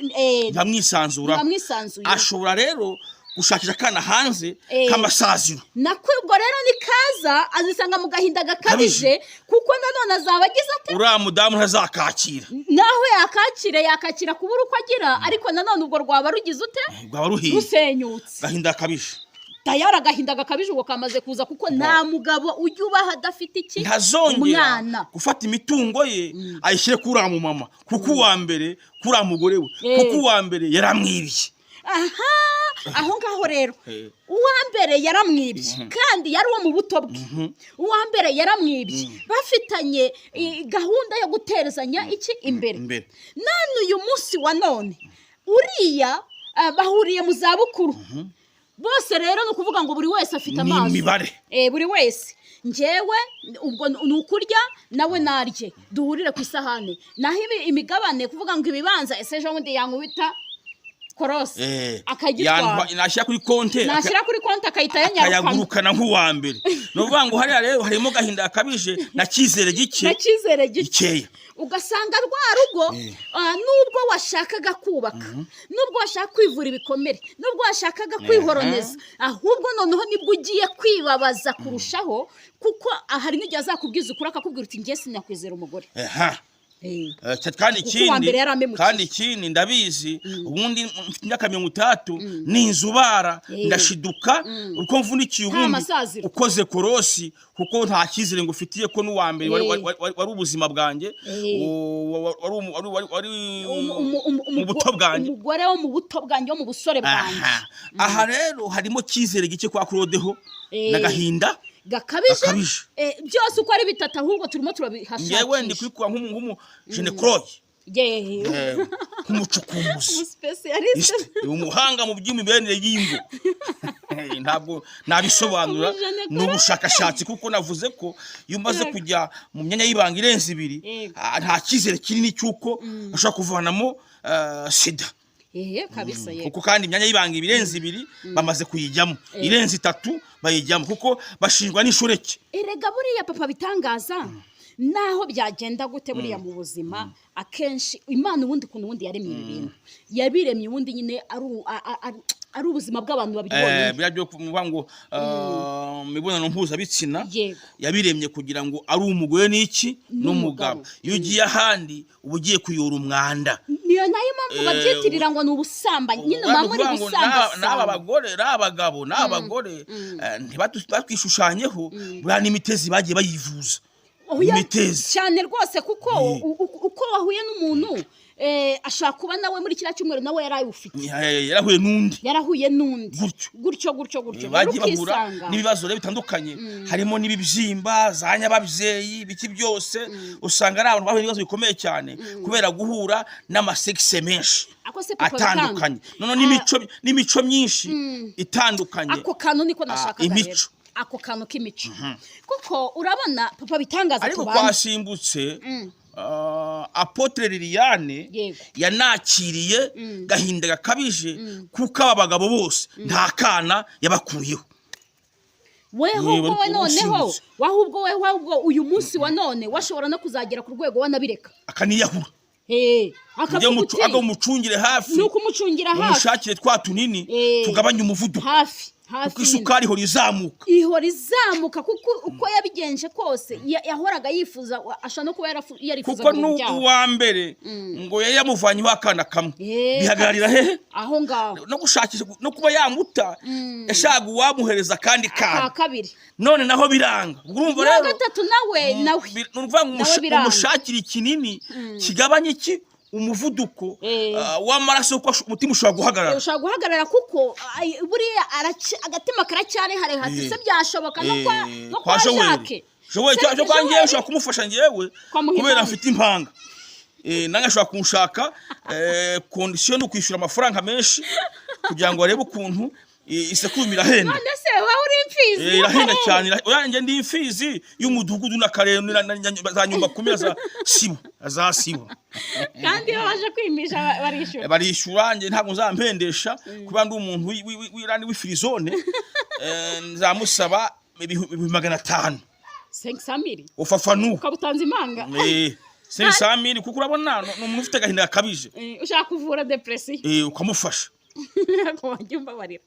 Ntibamwisanzuraho. Ntibamwisanzuye. Ashobora rero gushakisha akana hanze k'amasaziro. Nako ubwo rero nikaza azisanga mu gahinda gakabije, kuko nanone azaba agize ate? Uriya mudamu ntazakakira. Naho yakakira, yakakira kubura uko agira, ariko nanone ubwo rwaba rugize ute? Rwaba ruhiye. Rusenyutse. Gahinda gakabije. Tayari agahinda gakabije ubwo kamaze kuza, kuko nta mugabo ujya ubaho adafite iki? Ntazongera Umwana. gufata imitungo ye ayishyire kuri uriya mumama, kuko uwa mbere, kuri uriya mugore we, kuko uwa mbere yaramwibiye. Aha, aho ngaho rero, uwa mbere yaramwibye kandi yari uwo mu buto bwe. Uwa mbere yaramwibye bafitanye gahunda yo guterezanya iki imbere. Imbere. None uyu munsi wa none uriya bahuriye mu zabukuru bose. Rero ni ukuvuga ngo buri wese afite Ni amaso. imibare. Buri wese, njyewe ubwo ni ukurya nawe narye, duhurire ku isahani. Naho imigabane, kuvuga ngo ibibanza, ese ejo bundi yankubita korose akagitwara. Nashyira kuri konte Nashyira kuri konti akahita yanyarukana. Akayagurukana nk'uwa mbere. Ni ukuvuga ngo hariya rero harimo gahinda gakabije na cyizere gike. Na cyizere gike. Gikeya. Ugasanga rwa rugo, nubwo washakaga kubaka, nubwo washaka kwivura ibikomere, nubwo washakaga kwihoroneza, ahubwo noneho nibwo ugiye kwibabaza kurushaho, kuko hari n'igihe azakubwiza ukuri, akakubwira uti: "Ngiye sinakwizera umugore." Kandi Kuko uwa ikindi mbere yaramemukiye. Kandi ikindi, ndabizi, ubundi mfite imyaka 30, ninzubara ndashiduka uko mvunikiye, Nta ubundi masaziro. ukoze korosi, kuko nta cyizere ngufitiye ko n'uwa mbere wari ubuzima bwanjye, wari mu buto bwanjye. Umugore wo mu buto bwanjye, wo mu busore bwanjye. Aha rero harimo cyizere gike kwa Claudeho n'agahinda gakabije. Gakabije. Byose uko ari bitatu, ahubwo turimo Ngewe ndi turabihashakisha. kubikora nk'umu gynécologue, nk'umucukumbuzi, Umuspécialiste. Umuhanga mu by'imibereire y'ingo. Ntabwo nabisobanura, Umugynécologue. ni ubushakashatsi, kuko navuze ko iyo umaze kujya mu myanya y'ibanga irenze ibiri, nta cyizere kinini cy'uko ashobora kuvanamo sida. Kabisa, yego. Kuko kandi imyanya y'ibanga ibirenze ibiri bamaze kuyijyamo, irenze itatu bayijyamo, kuko bashinjwa n'inshoreke. Erega buriya, papa, bitangaza naho byagenda gute, buriya mu buzima akenshi Imana ubundi ukuntu ubundi yaremye ibi bintu, yabiremye ubundi nyine ari ari ubuzima bw'abantu babiri bonyine. Biriya byo kuvuga ngo imibonano mpuzabitsina, yabiremye kugira ngo ari umugore n'iki n'umugabo. N'umugabo. Iyo ugiye ahandi uba ugiye kuyora umwanda. Niyo nayo mpamvu babyitirira ngo ni ubusambanyi nyine, muba muri Ukuvuga ngo n'aba gusambasamba. bagore n'aba bagabo n'aba bagore, ntibatwishushanyeho, buriya n'imitezi bagiye bayivuza. Oya, Imitezi. cyane rwose, kuko uko wahuye n'umuntu, ashobora kuba nawe muri kiriya cyumweru nawe yari awufite. Yarahuye n'undi. Yarahuye n'undi. Gutyo. Gutyo, gutyo, gutyo. Rero Bagiye bahura ukisanga n'ibibazo rero bitandukanye, harimo n'ibibyimba za nyababyeyi, ibiki byose. Usanga ari abantu bahuye n'ibibazo bikomeye cyane kubera guhura n'amasexe menshi Ako se, papa, atandukanye, bitanga. noneho n'imico myinshi itandukanye. Ako kantu niko nashakaga rero. Imico. Ako kantu k'imico, kuko urabona, papa, bitangaza Ariko tubana. twasimbutse, Apôtre Liliane yanakiriye gahinda gakabije, kuko aba bagabo bose nta kana yabakuyeho. Weho Niba wowe noneho usimbutse. Wahubwo we, ahubwo uyu munsi wa none washobora no kuzagera ku rwego wanabireka. Akaniyahura. Eh, Ujye akavuga uti aga umucungire hafi. Ni ukumucungira hafi. Umushakire twa tunini tugabanya umuvuduko, Hafi hafi kuko nyine. isukari ihora izamuka. Ihora izamuka, kuko uko yabigenje kose yahoraga yifuza, ashobora no kuba yarifuzaga Kuko urubyaro. n'uwa mbere ngo yari yamuvanyeho akana kamwe, bihagararira hehe? Aho ngaho. No gushakisha no kuba yamuta, yashaka uwamuhereza akandi Ka kana. kabiri. None naho biranga. Ubwo urumva N'uwa rero gatatu nawe nawe ni ukuvuga ngo Nawe biranga. umushakire ikinini kigabanya iki umuvuduko w'amaraso, kuko umutima ushobora guhagarara. Ushobora guhagarara, kuko buriya agatima karacyari harehare. Se byashoboka no kwa no kwa Joel. Jacques. Joel Se cyo kwa Joel- ngewe ushobora kumufasha ngewe Kwa muha kubera impanga. mfite impanga. Nange ashobora kunshaka, condition ni ukwishyura amafaranga menshi kugira ngo arebe ukuntu isekurume irahenda. None se wowe uri imfizi Irahenda y'akarere? cyane. Oya, njye ndi imfizi y'umudugudu n'akarere za nyumba kumi za sibo za sibo. Kandi iyo baje kwimisha barishyura. Barishyura. Njye ntabwo nzampendesha kuba ndi umuntu w'irani w'ifirizone. Nzamusaba 500,000. 500 000. Ufafanu. Ukaba utanze impanga. 500 000, kuko urabona ni umuntu ufite agahinda gakabije. Ushaka kuvura dépression. Ukamufasha. Ntabwo wajya umbabarira.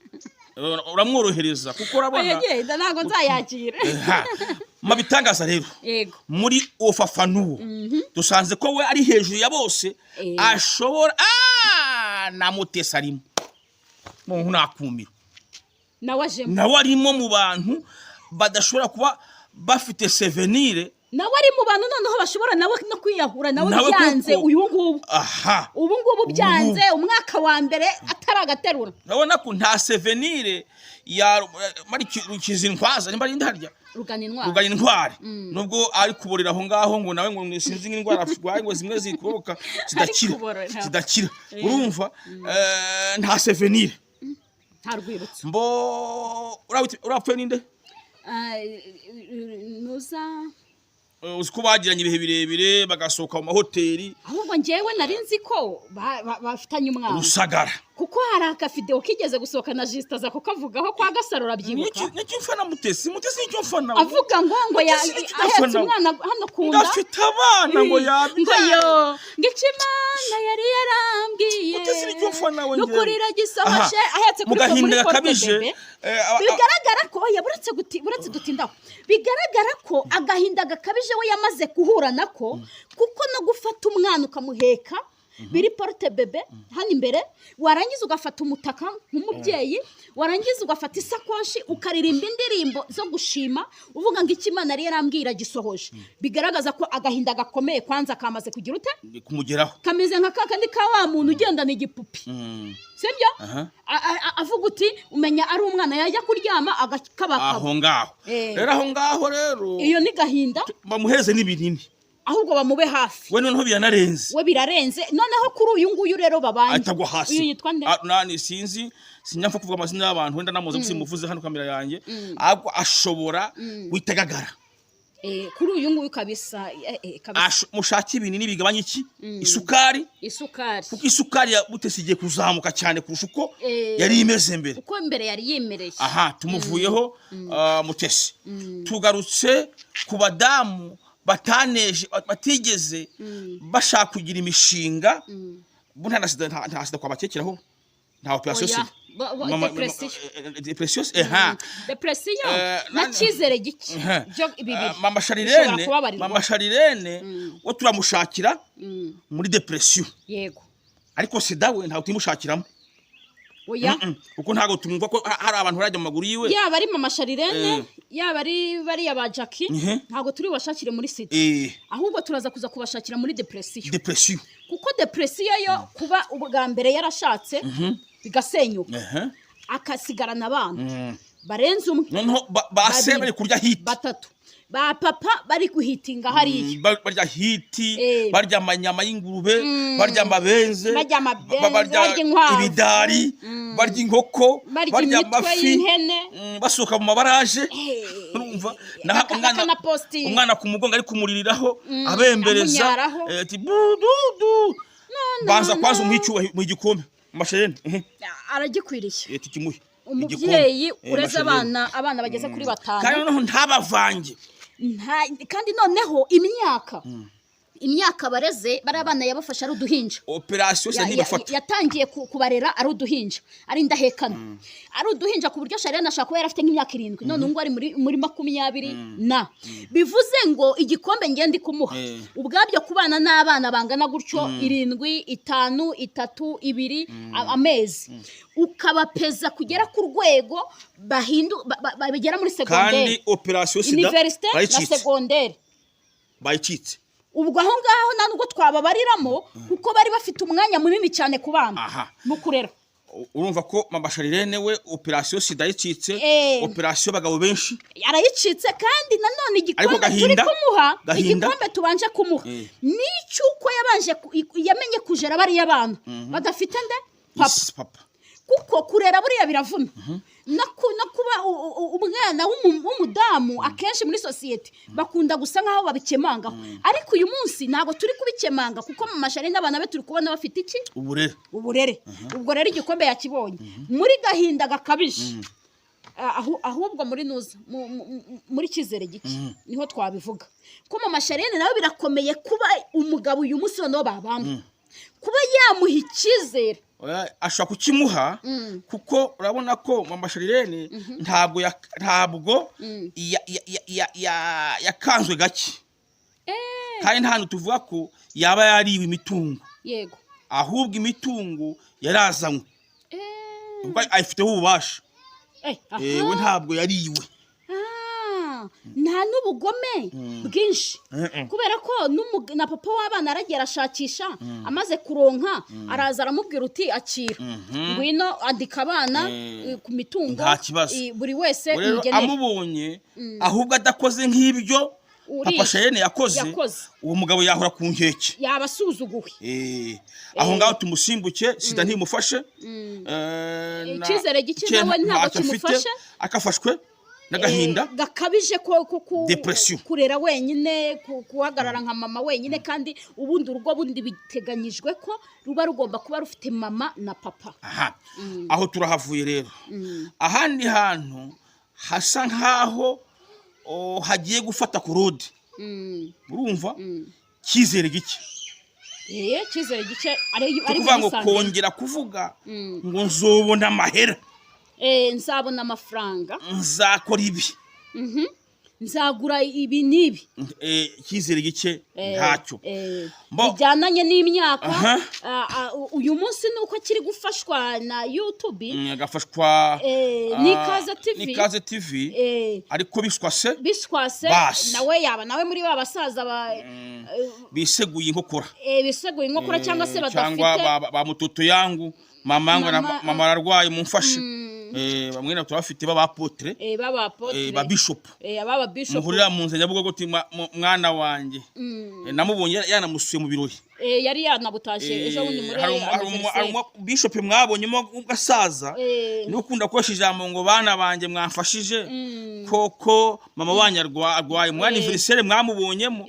Uramworohereza kuko urabona Oya, genda, ntabwo nzayakira. Ha. Ma bitangaza rero, muri ofafanuwo dusanze ko we ari hejuru ya bose. Ashobora na Mutesi arimo, muntu nakumira. Nawe ajemo. Nawe arimo mu bantu badashobora kuba bafite souvenir. Nawe ari mu bantu noneho bashobora nawe no kwiyahura nawe Nawe byanze. kuko- Uyu ngubu, Aha. ubu ngubu byanze, umwaka wa mbere ataragaterura. Urabona ko nta souvenir ya mari Kizintwaza, nimba ari harya. Rugana intwari. Rugana intwari, nubwo ari kuborera aho ngaho, ngo nawe ngo sinzi nk'indwara arwaye, ngo zimwe zikuboka zidakira. Kuborera. Zidakira, urumva, nta souvenir. Nta rwibutso. Mbo urapfuye ninde? Ah, nuza Uzi ko bagiranye ibihe birebire, bagasohoka mu mahoteli. Ahubwo njyewe nari nzi ko bafitanye umwana. Rusagara. Kuko hari akavidewo kigeze gusohoka na Jisita aza kukavugaho kwa Gasaro, urabyibuka? Nicyo mfana Mutesi, Mutesi nicyo mfana. Avuga ngo Mutesi nicyo ahetse mfana. umwana hano ku nda. Ngafite abana ngo Ngo yabyara. yo ngo icyo Imana yari yarambwiye Mutesi nicyo mfana we. N'ukuri Njyewe. iragisohoje. Aha. Ahetse Mu kuri gahinda muri porte gakabije, bébé. Bigaragara ko oya, buretse dutindaho, bigaragara ko agahinda gakabije we yamaze guhura nako, kuko no gufata umwana ukamuheka biri porte-bébé hano imbere, warangiza ugafata umutaka nk'umubyeyi, warangiza ugafata isakoshi, ukaririmba indirimbo zo gushima uvuga ngo icyo Imana yari yarambwiye iragisohoje, bigaragaza ko agahinda gakomeye kwanza kamaze kugira ute? Kumugeraho. Kameze nka kakandi ka wa muntu ugendana igipupi, sibyo? Aha. Avuga uti umenya ari umwana, yajya kuryama agakabakaba. Aho ngaho. Rero aho ngaho rero Iyo ni gahinda. bamuhereze n'ibinini. Ahubwo bamube hafi. We noneho biranarenze. We birarenze. Noneho kuri uyu nguyu rero babanye, Ahita agwa hasi. Uyu yitwa nde? Ah, nani, sinzi, sinyapfa kuvuga amazina y'abantu, wenda namuze gusa simuvuze hano kamera yanjye, ahubwo ashobora guhita. Kuri uyu nguyu kabisa, kabisa. Mushake ibinini bigabanya iki? Isukari. Isukari. Kuko isukari ya Mutesi igiye kuzamuka cyane kurusha uko yari imeze mbere. Uko mbere yari yimereye. Aha tumuvuyeho, Mutesi. Tugarutse ku badamu bataneje, batigeze bashaka kugira imishinga. Bo nta na sida, nta sida kwabakekeraho, nta operation Oya, sida. Depression. Depression, eha. Depression na cyizere gike byo bibiri Mama bishobora Sharirene. kubabarirwa. Mama Sharirene wo turamushakira muri depression. Ariko sida we ntabwo tuyimushakiramo. Oya. Kuko ntabwo tumva ko hari abantu barajya mu maguru yiwe. Yaba ari mama Sharirene, yaba ari bariya ba Jackie, ntabwo turi bubashakire muri sida, ahubwo turaza kuza kubashakira muri depression. Depression. Kuko depression yo kuba ubwa mbere yarashatse bigasenyuka, akasigarana abana barenze umwe, Noneho ba se babiri, bari kurya hit. batatu, ba papa bari guhitinga hariya. Barya hiti, barya amanyama y'ingurube, barya amabenze, Barya amabenze, barya barya inkwavu. ibidari, barya inkoko, barya barya imitwe amafi, y'ihene. Basohoka mu mabaraje, urumva naho umwana bakanapostinga. Umwana ku mugongo ari kumuririraho, abembereza, amunyaraho. Ati bu du du banza No, kwanza no. umuhe icyubahiro, muhe igikombe Masherene. Aragikwiriye. Tukimuhe. Umubyeyi Igikombe. ureze Masherene. abana bageze kuri batanu. Kandi noneho ntabavange. Kandi noneho imyaka bareze bariya bana yabafashe ari uduhinja. Operation se ntibafata. Yatangiye kubarera ari uduhinja, ari indahekana, ari uduhinja, ku buryo Sharene ashobora kuba yari afite nk'imyaka 7, none ubu ngubu ari muri 20 na. Bivuze ngo igikombe ngenda kumuha, ubwabyo kubana n'abana bangana gutyo, 7, 5, 3, 2, amezi, ukabapeza kugera ku rwego bagera muri Kandi segonderi, operation sida université na bayicitse. segonderi. Bayicitse. Ubwo aho ngaho nta nubwo twababariramo, kuko bari bafite umwanya munini cyane ku bana mu kurera. Urumva ko mama Sharirene we operation sida yicitse, operation abagabo benshi arayicitse. Kandi nanone Ariko igikombe turi gahinda, kumuha, gahinda. igikombe tubanje kumuha n'icy'uko yabanje yamenye kujera bariya bana badafite nde? Papa. Yes, papa. Kuko kurera buriya biravuna, no kuba umwana w'umudamu akenshi muri sosiyete bakunda gusa nk'aho babikemangaho, ariko uyu munsi ntabwo turi kubikemanga, kuko mu mashari n'abana be turi kubona bafite iki? Uburere. Uburere. Ubwo rero igikombe yakibonye muri gahinda gakabije. Ahubwo muri nuza muri cyizere gike niho twabivuga ko mama Sharene nawe birakomeye kuba umugabo uyu munsi noneho babana, kuba yamuha icyizere. Oya, ashobora kukimuha, kuko urabona ko mama Sharirene ntabwo yakanzwe gake, kandi nta hantu tuvuga ko yaba yariwe imitungo. Ahubwo imitungo yarazanywe, ubwo ayifiteho ububasha. We ntabwo yariwe. Ah, nta n'ubugome bwinshi, kubera ko na papa w'abana aragiye arashakisha, amaze kuronka araza aramubwira uti akira, ngwino andika abana ku mitungo. Nta kibazo. Buri wese Ubwo rero umugenere. amubonye, ahubwo adakoze nk'ibyo Uriya papa Shayene yakoze, yakoze. uwo mugabo yahora ku nkeke. Yaba asuzuguwe. Aho ngaho tumusimbuke, sida ntimufashe. Icyizere gike nawe ntabwo ntacyo afite, kimufashe. akafashwe. N'agahinda. Gakabije ko Depression. kurera wenyine, guhagarara nka mama wenyine, kandi ubundi urugo bundi biteganyijwe ko ruba rugomba kuba rufite mama na papa. Aha aho turahavuye rero. Ahandi hantu hasa nkaho hagiye gufata ku rundi, urumva cyizere gike. Cyizere gike ari cyo ari kuvuga ngo muri kongera kuvuga ngo nzobona amahera, nzabona amafaranga, nzakora ibi, nzagura ibi n'ibi. Icyizere gike ntacyo. Bijyananye n'imyaka. Aha. Uyu munsi ni uko kiri gufashwa na YouTube. Agafashwa n'Ikaze TV. n'Ikaze TV. Ariko bishwase. Biswase. Basi. Nawe yaba nawe muri ba basaza ba biseguye inkokora. Biseguye inkokora cyangwa se cyangwa badafite ba mutoto yangu, mama yangu, Mama, mama ararwaye, mumfashe. Bamwe na turabafite b'abapotre, baba apotre, ba bishop, ababa bishop, muhurira mu nzu Nyabugogo uti mwana wanjye. Namubonye yanamusuye mu birori. Yari yanabutashye ejo bundi muri Hari anniversaire. Bishop mwabonyemo gasaza, niwe ukunda gukoresha ijambo ngo bana banjye mwamfashije koko, mama wanyu arwaye mu anniversaire mwamubonyemo.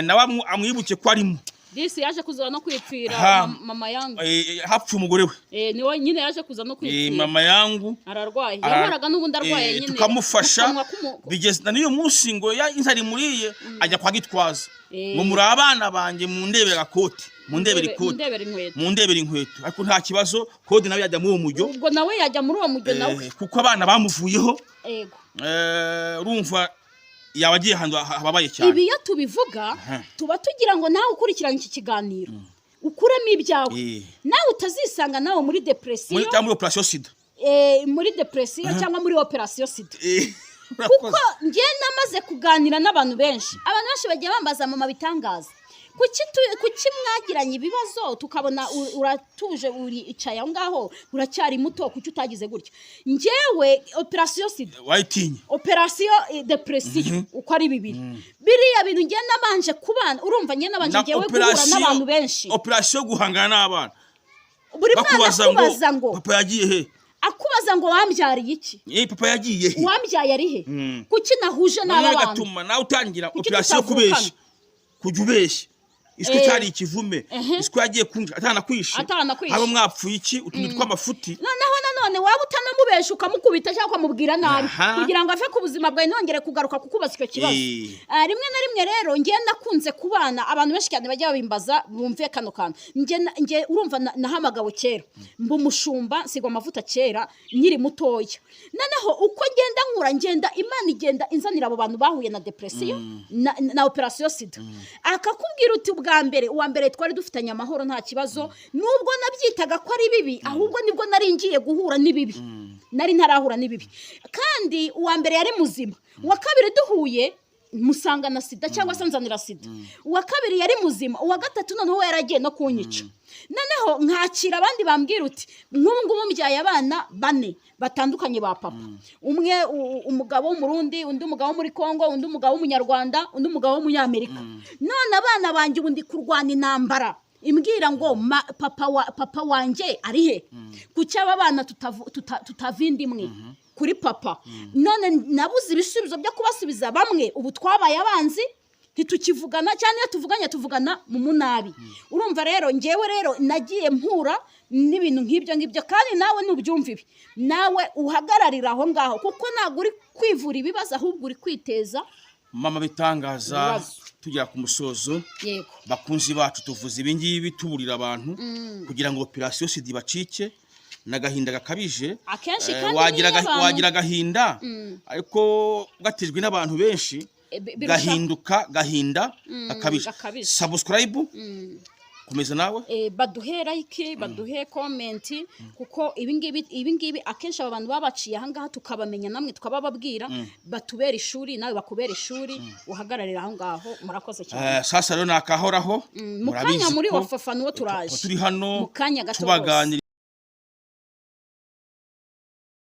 Nawe amwibuke ko arimo. Disi yaje kuza no kwipfira. Ha. Mama yangu. Hapfuye umugore we. Niwe nyine yaje kuza no kwipfira. Mama yangu ararwaye, yahoraga n'ubundi arwaye nyine. Tukamufasha. Mu kanwa Bigeze na n'uyu munsi ngo ya inzara imuriye ajya kwa Gitwaza ngo muri abana banjye mundebere agakoti, mundebere ikoti, mundebere inkweto, mundebere inkweto. Ariko nta kibazo, kode nawe yajya muri uwo mujyo. Ubwo nawe yajya muri uwo mujyo nawe. Kuko abana bamuvuyeho. Yego. Urumva yaba agiye ahantu hababaye cyane. Ibi iyo tubivuga tuba tugira ngo nawe ukurikiranye iki kiganiro ukuremo ibyawe, nawe utazisanga nawe muri depression, cyangwa muri operation sida. Muri depression cyangwa muri operation sida, kuko Urakoze. njye namaze kuganira n'abantu benshi. Abantu benshi bagiye bambaza: "Mama bitangaza, kuki mwagiranye ibibazo tukabona uratuje, uricaye aho ngaho, uracyari muto, kuki utagize gutya?" Njyewe operation sida, wayitinye, operation depression, uko ari bibiri biriya bintu njye nabanje kubana, urumva njye nabanje Na njyewe guhura n'abantu benshi. Operation yo guhangana n'abana, buri mwana bakubaza ngo akubaza ngo papa yagiye he? Akubaza ngo wambyariye iki? Papa yagiye he? Uwambyaye ari he? Kuki nahuje n'aba Noneho bantu? bigatuma nawe utangira Kuki operation yo tutavukana? kubeshya, kujya ubeshya iswi cyari ikivume, iswi yagiye kunja atanakwishe, Atanakwishe. haba mwapfuye iki, utuntu tw'amafuti. Noneho nanone waba utanamubesha ukamukubita cyangwa ukamubwira nabi kugira ngo ave ku buzima bwawe, ntongere kugaruka kukubaza icyo kibazo. Rimwe na rimwe rero njye nakunze kubana, abantu benshi cyane bajya babimbaza, bumve kano kantu. Njye urumva nahamagawe kera, mba umushumba, nsigwa amavuta kera nkiri mutoya. Noneho uko ngenda nkura, ngenda Imana igenda inzanira abo bantu bahuye na depression na operation sida. Akakubwira uti ubwa mbere, uwa mbere twari dufitanye amahoro, nta kibazo, nubwo nabyitaga ko ari bibi, ahubwo nibwo nari ngiye guhura n'ibibi, nari ntarahura n'ibibi. Kandi uwa mbere yari muzima, uwa kabiri duhuye musanga na sida cyangwa se nzanira sida. Uwa kabiri yari muzima, uwa gatatu noneho we yaragiye no kunyica. Noneho nkakira abandi bambwira uti nk'ubu ngubu mbyaye abana bane batandukanye ba papa umwe, umugabo w'Umurundi, undi umugabo wo muri Kongo, undi umugabo w'Umunyarwanda, undi umugabo w'Umunyamerika. None abana banjye ubu ndi kurwana intambara imbwira ngo papa wanjye ari he? Kuki aba bana tutava inda imwe kuri papa? None nabuze ibisubizo byo kubasubiza. Bamwe ubu twabaye abanzi, ntitukivugana cyane, iyo tuvuganye tuvugana mu munabi. Urumva rero ngewe rero nagiye mpura n'ibintu nk'ibyo ngibyo, kandi nawe nubyumva ibi, nawe uhagararira aho ngaho, kuko ntabwo uri kwivura ibibazo, ahubwo uri kwiteza Mama bitangaza, ibibazo. Tugera ku musozo. Yego. Bakunzi bacu, tuvuze ibi ngibi tuburira abantu kugira ngo operation sida ibacike n'agahinda gakabije. Akenshi kandi wagira niyo abantu- wagira agahinda ariko gatejwe n'abantu benshi, birusha gahinduka gahinda gakabije. Gakabije. Subscribe, komeza nawe. Baduhe like, baduhe comment, kuko ibingibi akenshi aba bantu baba baciye ahangaha tukabamenya, namwe tukabababwira, batubera ishuri, nawe bakubera ishuri, uhagararira aho ngaho. Murakoze cyane. Sasa rero nakahoraho. Mu kanya muri Murabizi ko wafafa nuwo turaje turi hano mu kanya gato rwose. tubaganira.